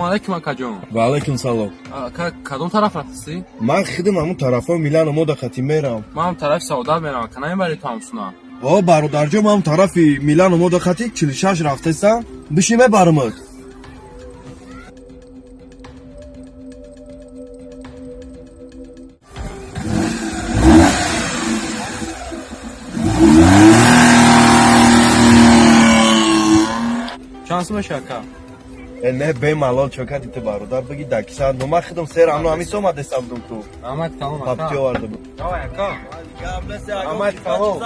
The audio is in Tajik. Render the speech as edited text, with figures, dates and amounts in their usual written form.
Алейкум, акаҷон. Ва алайкум салом. Ака, кадом тараф рафтисӣ? Ман хидм ҳамун тарафҳои Милану мода хати мерам. Ман ҳам тарафи Саодат мерам, ака, намебарӣ ту ҳамсуна? О, бародарҷон, ман ҳам тарафи Милану мода хати 46 рафтесам. Биши, мебарамад. Чанд сум меша, ака? Э, не, бемалол, чо кади ту, бародар, биги дакиса. Но ман хидм сер амно ҳамин омадеса будум ку. Раҳмат калон, ака. Папти оварда буд. Давай, ака. Раҳмат калон.